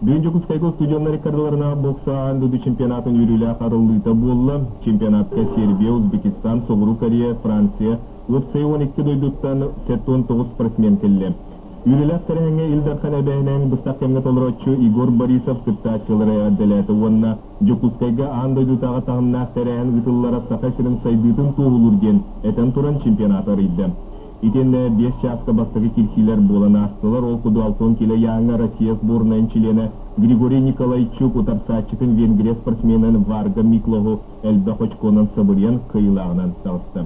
Бүгүн Дьокуускайга устудьуоннар иккардыларына бокса аан дойду чемпионатын үөрүүлээх арыллыыта буолла. Чемпионатка Сербия, Узбекистан, Соҕуруу Корея, Франция, уопсайа 12 дойдуттан 79 спортсмен кэллэ. Үөрүүлээх тэрээһиҥҥэ Ил Дархан эбээһинэһин быстах кэмҥэ толорооччу Егор Борисов кыттааччылары эҕэрдэлээтэ уонна Дьокуускайга аан дойдутааҕы таһымнаах тэрээһин ыытыллара Саха сирин сайдыытын туоһулуур диэн этэн туран чемпионаты арыйда. Итиэннэ биэс чааска бастакы киирсиилэр буолан аастылар. Ол курдук Алтон килэ ыйааһыҥҥа Россия сборнайын чилиэнэ Григорий Николайчук утарсааччытын Венгрия спортсменын Варга Миклоһу элбэх очконан сабырыйан кыайыылааҕынан таҕыста.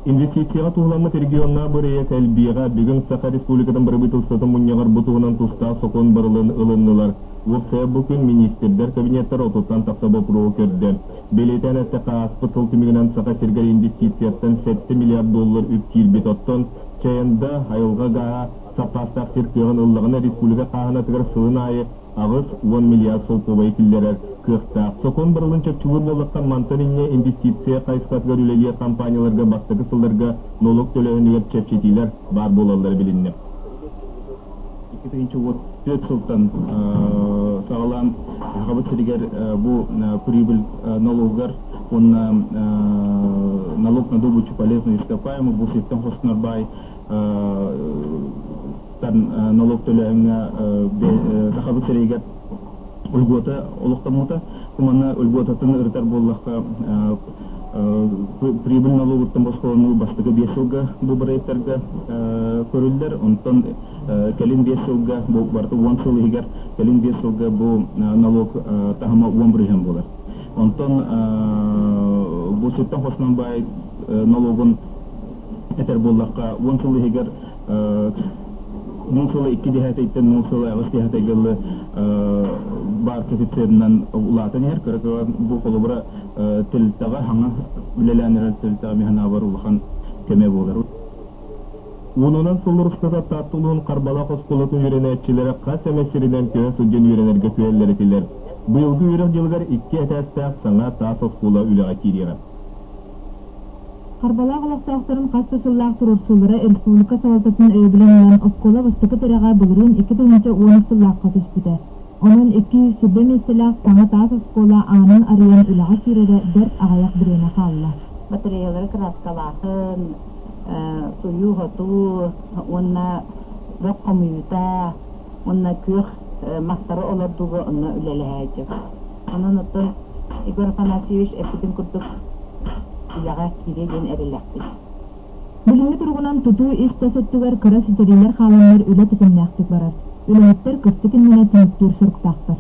Инвестицияҕа туһуламмыт регионнаах бырайыак элбиэҕэ. Бүгүн Саха Республикатын Бырабыыталыстыбатын мунньаҕар бу туһунан тустаах сокуон барылын ылыннылар. Уопсайа бу күн миниистирдэр кабинеттара отуттан тахса боппуруоһу көрдө. Бэлиэтээн эттэххэ, ааспыт сыл түмүгүнэн Саха сиригэр инвестицияттан 7 миллиард доллар үп киирбит. Оттон Чайанда айылҕа гааһа саппаастаах сир кыаҕын ыллаҕына республика хааһынатыгар сылын аайы 80 миллиард солкуобайы киллэрэр кыахтаах. Сокуон барылын чопчулуур буоллахха, мантан инньэ инвестиция хайысхатыгар үлэлиир компанияларга бастакы сылларга нолуок төлөөһүнүгэр чэпчэтиилэр баар буолаллара билиннэ. 2034 сылтан саҕалаан Сахабыт сиригэр бу прибыль налогар уонна налог на добычу полезных ископаемых бу сиртэн хостонор баай налог төлөөһүҥҥэ Сахабыт сиригэр льгота олохтоммута. Манна льготатын ырытар буоллахха, прибыль налогуттан босхолонуу бастакы 5 сылга бу бырайыактарга көрүллэр. Онтон кэлин 5 сылга, бу барыта 10 сыл иһигэр, кэлин 5 сылга бу налог таһыма 10 бырыһыан буолар. Онтон бу сиртэн хостонон баай налогун этэр буоллахха, 10 сыл иһигэр 10 сыла икки десятыйтан 10 сыла аҕыс десятайга дылы баар коэффициентынан улаатан иһэр. Кыра бу холобура тэрилтэҕэ хаҥа үлэлээн эрэр тэрилтэҕэ миһанаабар улахан көмө буолар. Уонунан сыллар устата Таатта улууһун Харбалаах оскуолатын үөрэнээччилэрэ хас эмэ сиринэн көһө сылдьан үөрэнэргэ күһэллэр этилэр. Быйылгы үөрэх дьылыгар икки этээстээх саҥа таас оскуола үлэҕэ киириэҕэ. Харбалаах олохтоохторун хас да сыллаах туруорсуулара республика салалтатын өйөбүлүн ылан оскуола бастакы тирэҕэ былырыын 2010 сыллаахха түспүтэ. Онон 220 миэстэлээх саҥа таас оскуола аанын арыйан үлэҕэ киирэрэ бэрт аҕыйах бириэмэ хаалла. Батареялары кырааскалааһын, сууйуу-хотуу уонна бөх хомуйуута уонна күөх мастары олордууга онно үлэлэһээччи. Онон оттон Егор Афанасьевич эппитин курдук үлэҕэ киириэ диэн эрэллээхпит. Билиҥҥи туругунан тутуу ис-тас өттүгэр кыра ситэриилэр хааланнар үлэ тэтимнээхтик барар. Үлэһиттэр кыстык иннинэ түмүктүүр соруктаахтар.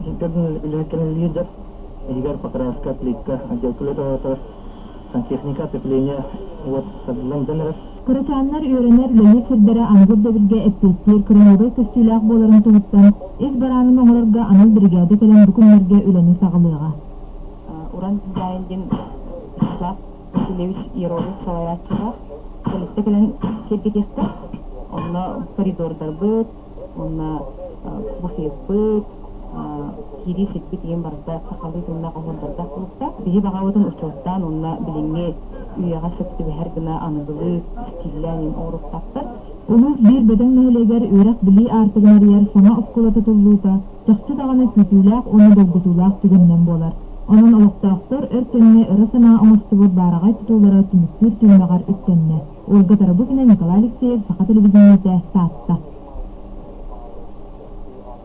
Үлэһиттэрин лидер, иһигэр покраска, плитка, отделка үлэтэ сантехника, отопление, вот, тардыллан бүтэн эрэр. Кырачааннар үөрэнэр, үлэлиир сирдэрэ аныгы ирдэбилгэ эппиэттиир кыраһыабай көстүүлээх буоларын туһуттан ис бараанын оҥорорго анал биригээдэ кэлэн бу күннэргэ үлэни саҕалыаҕа. Уран дизайн диэн Вячеслав Васильевич Ерович салайааччылаах тэрилтэ кэлэн киэргэтиэхтээх. Онно коридордарбыт, уонна буфеппыт, киирии сирбит ийэм барыта сахалыы тыллаах оһуордардаах буолуохтаах. Биһи баҕабытын учуоттаан уонна билиҥҥи үйэҕэ сөп түбэһэр гына аныгылыы стиллээн оҥоруохтаахтар. Улуус биир бөдөҥ нэһилиэгэр үөрэх-билии аартыгын арыйар саҥа оскуола тутуллуута чахчы даҕаны күүтүүлээх уонна долгутуулаах түгэнинэн буолар. Онон олохтоохтор өр кэмҥэ ыра санаа оҥостубут баараҕай тутуулара түмүктүүр түһүмэҕэр үктэннэ. Ольга Тарабукина, Николай Алексеев, Саха телевидениетэ, Таатта.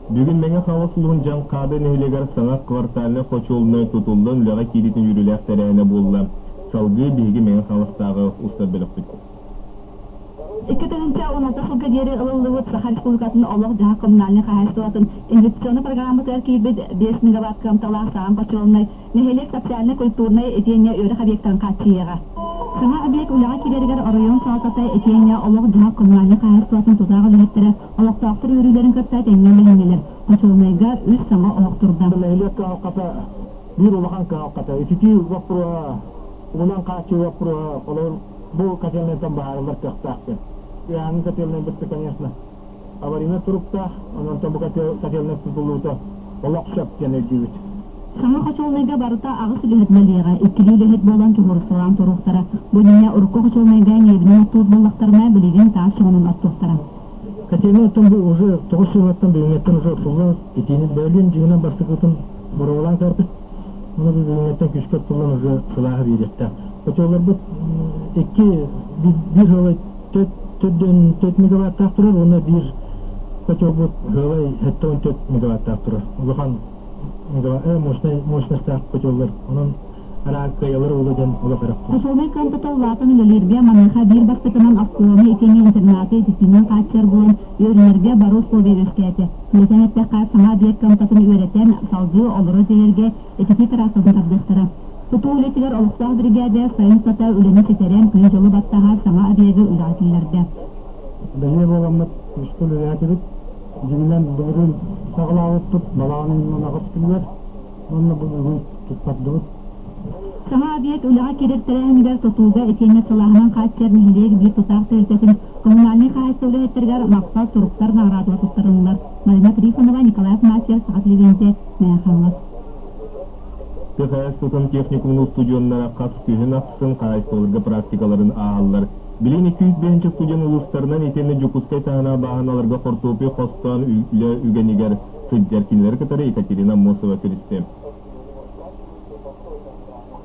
Бүгүн Мэҥэ Хаҥалас улууһун Дьаҥхаады нэһилиэгэр саҥа квартальнай хочуолунай тутуллан үлэҕэ киириитин үөрүүлээх тэрээһинэ буолла. Салгыы биһиги Мэҥэ Хаҥаластааҕы устар бөлөхпүт. 2016 сылга диэри ылыллыбыт Саха Республикатын олох-дьаһах коммунальнай хаһаайыстыбатын инвестиционнай программатыгар киирбит 5 мегаватт кыамталаах саҥа хочуолунай нэһилиэк социальнай-культурнай итиэннэ үөрэх объектарын хааччыйыаҕа. Саҥа объект үлэҕэ киирэригэр оройуон салалтата итиэннэ олох-дьаһах коммунальнай хаһаайыстыбатын тутаах үлэһиттэрэ олохтоохтор үөрүүлэрин кытта тэҥҥэ үллэһиннилэр. Хочуолунайга үс саҥа оһох турда. Нэһилиэк кыһалҕата биир улахан кыһалҕата ититии боппуруоһа, уунан хааччыы боппуруоһа, холобур, бу котельнайтан быһаарыллар кыахтаах диэн. Ыйааһын котельнай бытты, конечно, аварийнай туруктаах, онон бу котельнай тутуллуута олох сөп диэн өйдүүбүт. Саҥа хочуолунайга барыта аҕыс үлэһит үлэлиэҕэ, иккилии үлэһит буолан чуһуурусталаан туруохтара. Бу иннинэ урукку хочуолунайга ньиэбинэн оттуур буоллахтарына, билигин таас чоҕунан оттуохтара. Котельнай оттон бу уже тоҕус сыллартан бүгүҥҥэттэн уже оттуллан итиини бөөлүүн дьиҥинэн бастакытын боруобалаан көрбүт. Ону бу бүгүҥҥэттэн күүскэ оттуллан уже сылааһы биэриэхтээх. Котелларбыт икки биир сыалай 4 мегаваттаах турар уонна биир котелбут сыалай 74 мегаваттаах турар. Улахан мощный мощностаах котеллар. Онон арааккыйалар уола диэн олох эрэх. Хочуолунай кыамтата улаатан үлэлииргэ маныаха биир бастакынан оскуоланы итиэннэ интернаты ититиинэн хааччыйар буолан, үөрэнэргэ бары условия үөскээтэ. Кыатан эттэххэ, саҥа объект кыамтатын үөрэтэн, салгыы олоро тиэйэргэ ититии трассатын тардыахтара. Тутуу үлэтигэр олохтоох биригээдэ сайын устата үлэни ситэрэн, күнү-дьылы баттаһа саҥа объегы үлэҕэ киллэрдэ. Бэлиэ буоламмыт күүскэ үлэлээтибит. Дьиҥинэн, былырыын саҕалаабыппыт балаҕан ыйын аҕыс күнүгэр. Уонна бу бүгүн туттардыбыт. Саҥа объект үлэҕэ киирэр тэрээһинигэр тутууга итиэннэ сылааһынан хааччыйар нэһилиэк биир тутаах тэрилтэтин коммунальнай хаһаайыстыба үлэһиттэригэр махтал суруктар наҕараадалар туттарыллар. Марина Трифонова, Николай Афанасьев, Саха телевидениетэ, Мэҥэ Хаҥалас. Тыа хаһаайыстыбатын техникумун устудьуоннара хас күһүн ахсын хаһаайыстыбаларга практикаларын ааһаллар. Билигин 205 студент улуустарынан итиэннэ Дьокуускай таһынааҕы бааһыналарга хортуоппуй хостоон үлэ үгэнигэр сылдьар кинилэри кытары Екатерина Аммосова көрүстэ.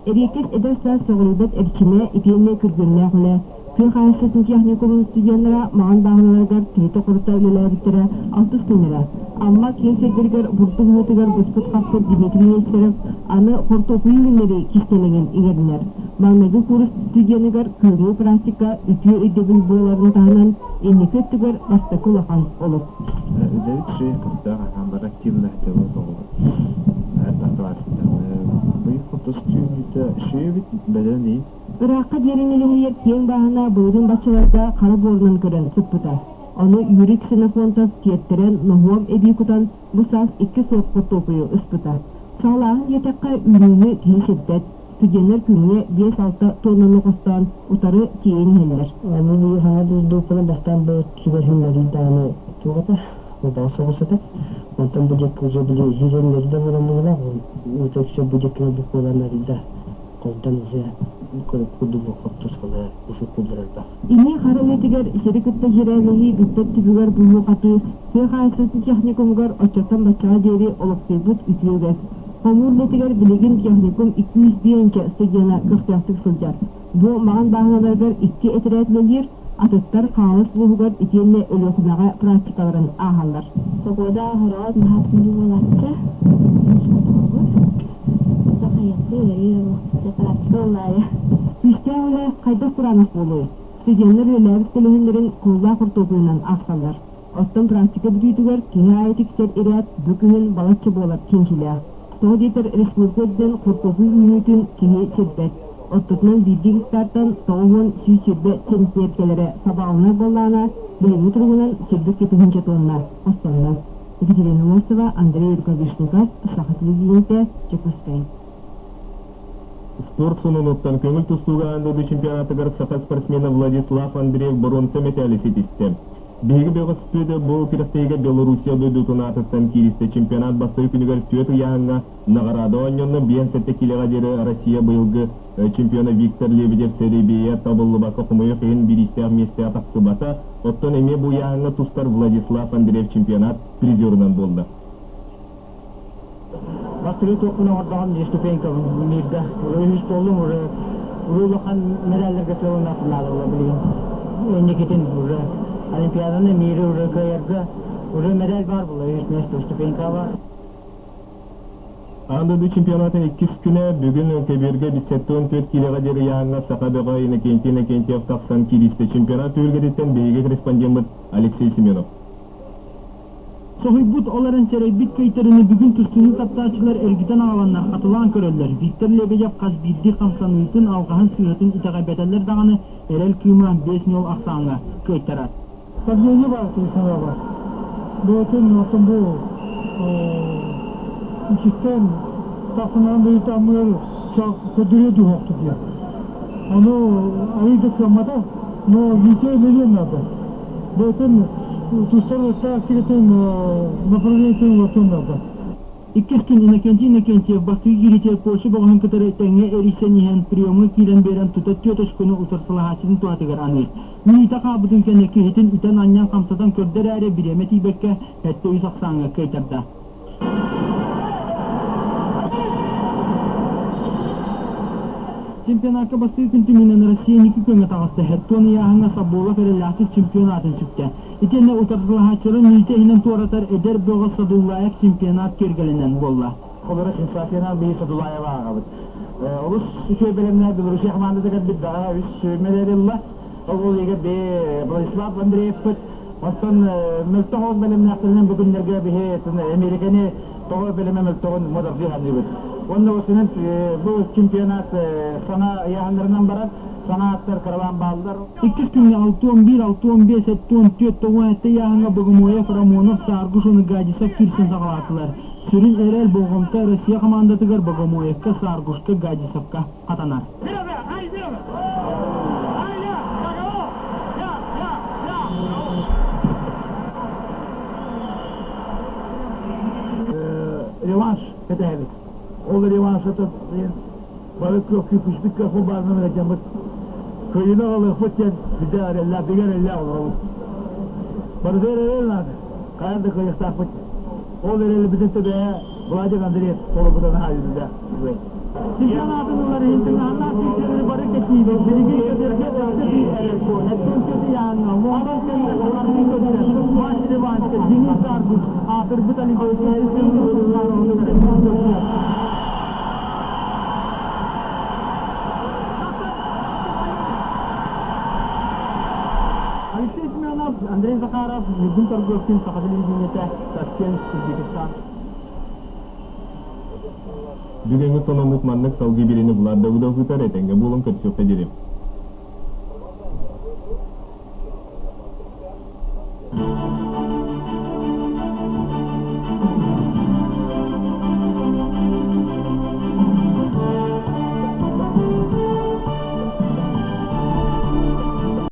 Эриэккэс эдэр саас сөҕүрүйбэт эрчимэ итиэннэ күргүөмнээх үлэ. Тыа хаһаайыстыбатын техникумун студеннара Маҕан бааһыналарыгар тиритэ-хорута үлэлээбиттэрэ алтыс күннэрэ. Амма киэҥ сирдэригэр бурдук ыһыытыгар буспут-хаппыт Дмитрий Нестеров аны хортуоппуйу үүннэрии кистэлэҥин иҥэринэр. Маҥнайгы курс студеныгар кыһыҥҥы практика үтүө өйдөбүл буоларын таһынан, инники өттүгэр бастакы улахан олук. Үлэбит үчүгэй көхтөөх аһаан бар активно дьабыт оҕолор элбэх табаарыстарым. Быйыл хотус түүнүтэ үчүгэйбит бэлэн иин. Ыраахха диэри нэлэһийэр киэҥ бааһына былырыын баччаларга хара буорунан көрөн сыппыта. Ону Юрий Ксенофонтов тиэртэрэн, ноһуом эбии кутан, бу саас икки суорт хортуоппуйу ыспыта. Саҕалааһын диэтэххэ, үүнүүнү киһи сирбэт. Студеннар күҥҥэ биэс-алта туоннаны хостоон, утары тиэйэн иһэллэр. Аны бу саҥа дуйдууппунан бастаан бу өттүгэр иһиннэрии даҕаны туох этэ, кылбаҕа соҕус этэ. Онтон бу диэки уже били иһирэннэри да буолан быһыылаах, уута үксэ бу диэки ылбыт буолан арыйда холдон уже курдук хортуускалара уже кулларарбах. Илии хара үлэтигэр сири кытта дьирээлэһии бүппэт түбүгэр буһуу-хатыы тыа хаһаайыстыбатын техникумугар оччоттон-баччаҕа диэри олохсуйбут үтүө үгэс. Хомуур үлэтигэр билигин техникум 205 студена көхтөөхтүк сылдьар. Бу Маҕан бааһыналарыгар икки этэрээт үлэлиир, атыттар Хаҥалас улууһугар итиэннэ Өлүөхүмэҕэ практикаларын ааһаллар. Погода хороҕот наһаа тымныы буолааччы. Конечно, тоҥобут. Сахайыахпыт, үлэлиир буолуохпут. Практика буоллаайа. Күүстээх үлэ хайдах кураанах буолуой? Студеннар үлэлээбит көлөһүннэрин кууллаах хортуопуйунан аахсаллар. Оттон практика бүтүүтүгэр киһи аайы тиксэр ирээт бу күһүн балачча буолар чинчилээх. Тоҕо диэтэр республика үрдүнэн хортуопуй үүнүүтүн киһи сирбэт. Ортотунан биирдии гектартан 90-120 центнер кэлэрэ сабаҕаланар буоллаҕына, билиҥҥи туругунан 22 тыһыынча тонна хостонно. Екатерина Лосева, Андрей Рукавишников, Саха телевидениетэ, Дьокуускай. Спорт сонунуттан көҥүл тустууга аан дойду чемпионатыгар саха спортсмена Владислав Андреев боруонса мэтээли ситистэ. Биһиги бөҕөспүт бу күрэхтэһиигэ Белоруссия дойдутун аатыттан кииристэ. Чемпионат бастакы күнүгэр түөрт ыйааһыҥҥа наҕараада оонньонно. 57 киилэҕэ диэри Россия быйылгы чемпиона Виктор Лебедев сэрэбиэйэ табыллыбакка хомойуох иһин бириистээх миэстэҕэ тахсыбата. Оттон эмиэ бу ыйааһыҥҥа тустар Владислав Андреев чемпионат призерунан буолла. Бастакы туохпун оҥордоҕум дии ступенькабын мирга. Уже үһүс буоллум, уже уже улахан медалларга сыаланнаахпын наада буолла билигин. Инникитин уже Олимпиаданы мири уже кыайарга уже медаль баар буолла, үһүс место ступенька бар. Аан дойду чемпионатын иккис күнэ бүгүн көбүөргэ 74 киилэҕэ диэри ыйааһыҥҥа саха бөҕө Иннокентий Иннокентьев тахсан кииристэ. Чемпионат түһүлгэтиттэн биһиги корреспондеммыт Алексей Семенов. Соһуйбут, ол эрэн сэрэйбит кыайтарыыны бүгүн тустууну таптааччылар эргитэн аҕаланнар хатылаан көрөллөр. Виктор Лебедев хас биирдии хамсаныытын, алҕаһын сыыһатын итэҕэйбэтэллэр даҕаны, эрэл кыыма 5-0 ахсааҥҥа кыайтарар. Давление баар санаабар. Бэйэтин оттон бу иккистээн тахсынан дойдутаммыгар көрдөрүө дуһуохту диэн. Ону арыый да кыаммата, но Витя үлэлиэн наада. Бэйэтин тустар тактикатын направлениетын уларытыан наада. Иккис күн Иннокентий Иннокентьев бастакы киириитигэр Польша бөҕөһүн кытары тэҥҥэ эрийсэн иһэн приемҥа киирэн биэрэн тута түөрт очкону утарсылаһааччытын туһатыгар аныыр. Мүнүүтэ хаалбытын кэннэ киһитин үтэн-анньан хамсатан көрдө эрээри бириэмэ тиийбэккэ 7-3 ахсааҥҥа кыайтарда. Чемпионакка бастакы күн түмүгүнэн Россия инники күөҥҥэ таҕыста. Хертон ыйааһыҥҥа Саболов эрэллээхтик чемпион аатын сүктэ. Итиэннэ утарсылаһааччыларын мүнүүтэ иһинэн туоратар эдэр бөҕө Садуллаев чемпионат киэргэлинэн буолла. Холоро сенсациянан биһи Садулаева ааҕабыт. Олус үчүгэй бэлэмнээх Белоруссия хамаандатыгар бит даҕа үс медаль ылла. Ол иһигэр би Владислав Андреевпыт. Оттон мөлтөх оҕус бэлэмнээхтэринэн бу күннэргэ биһи Американы тоҕо бэлэмэ мөлтөҕүн муодаргыы саныыбыт. Уонна осунан бу чемпионат саҥа ыйааһыннарынан барар, саҥа ааттар кыралаан бааллар. Иккис күҥҥэ 61, 65, 74, 97 ыйааһыҥҥа Богомоев, Рамонов, Сааргыш уонна Гадисов киирсэн саҕалаатылар. Сүрүн эрэл болҕомто Россия хамаандатыгар Богомоевка, Сааргушка, Гадисовка хатанар. Реванш кэтэһэбит. Ол реваншата бары күүспүт кыахпыт баарынан ыалдьаммыт кыайыыны аҕалыахпыт диэн сүрдээх эрэллээх, бигэ эрэллээх олоробут. Барытыгар эрэл наада. Хайаан да кыайыахтаахпыт. Ол эрэлбитин төбөһө Владик Андреев толорбута наһаа үөрүүлээх үчүгэй. Чемпионатын ылар иһин тыҥааһыннаах киирсиилэри бары кэтиибит. Билигин көтөргө өссө биир эрэл суох. Эттэн көтүй ааҥҥа, Лондон кэннэ саҥардыы көтөр. Матч реваншка Денис Аргуш аатырбыт олимпийскай чемпион көрсөр. Алексей Семенов, Андрей Захаров, Ньургун Торговкин, Саха телевидениетэ, Ташкент, Узбекистан. Бүгүҥҥү сонуммут маннык салгыы биэриини Влад Давыдов ыытар, этэҥҥэ буолан көрсүөххэ диэри.